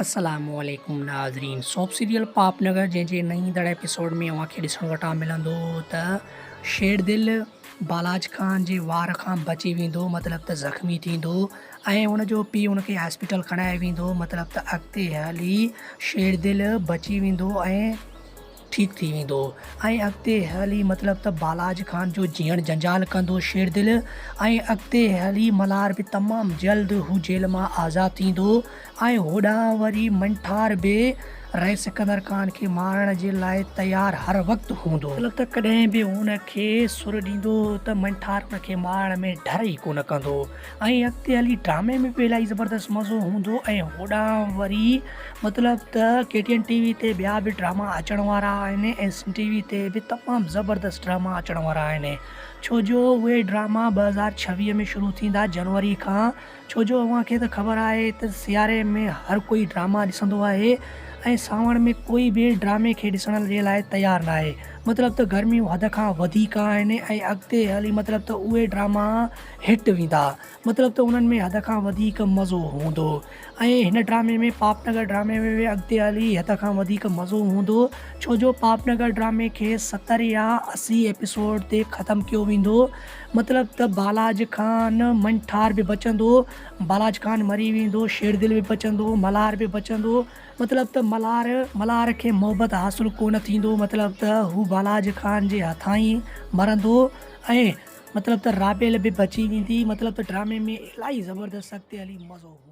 السلام عليڪم ناظرين سوپ سيريل پاپ نگر جنهن جي نئين ايندڙ ايپيسوڊ ۾ اوهان کي ڏسڻ وٽان ملندو ته شير دل بالاچ خان جي وار کان بچي ويندو مطلب ته زخمي ٿيندو ۽ ان جو پيء ان کي هاسپيٽل کڻائي ويندو مطلب ته اڳتي هلي شير دل بچي ويندو ۽ ٺيڪ ٿي ويندو ۽ اڳتي هلي مطلب ته بالاج خان جو جيئڻ جنجال ڪندو شيردل ۽ اڳتي هلي ملهار به تمام جلد هو جيل مان آزاد ٿيندو ۽ هوڏانهن وري منٺار به رئيس سڪندر خان کي مارڻ جي لاء تيار هر وقت هوندو. مطلب ته ڪڏهن به هن کي سر ڏيندو ته منٺار ان کي مارڻ ۾ ڍر ئي ڪونه ڪندو ۽ اڳتي هلي ڊرامي ۾ به الاهي زبردست مزو هوندو ۽ هوڏانهن وري مطلب ته ڪي ٽي اين ٽي وي تي ٻيا به ڊراما اچڻ وارا آهن ۽ سنڌ ٽي وي تي به تمام زبردست ڊراما اچڻ وارا آهن ڇو جو اهي ڊراما 2026 ۾ شروع ٿيندا جنوري کان ڇو جو اوهان کي ته خبر آهي ته سياري ۾ هر ڪوئي ڊراما ڏسندو آهي ۽ سانوڻ ۾ ڪوئي به ڊرامي کي ڏسڻ جي لاء تيار ناهي مطلب ته گرميون حد کان وڌيڪ آهن ۽ اڳتي هلي مطلب ته اهي ڊراما هٽ ويندا مطلب ته انهن ۾ حد کان وڌيڪ مزو هوندو ۽ هن ڊرامي ۾ پاپ نگر ڊرامي ۾ به اڳتي هلي حد کان وڌيڪ مزو هوندو ڇو جو پاپ نگر ڊرامي کي 70 يا 80 ايپيسوڊ تي ختم ڪيو ويندو مطلب ته بالاج خان منٺار به بچندو بالاج خان مري ويندو شيردل به بچندو ملهار به بچندو مطلب ته ملهار ملهار کي محبت حاصل ڪونه ٿيندو مطلب ته هو بالاج خان جي هٿان ئي مرندو ۽ مطلب ته رابيل به بچي ويندي مطلب ته ڊرامي ۾ الاهي زبردست اڳتي هلي مزو هوندو.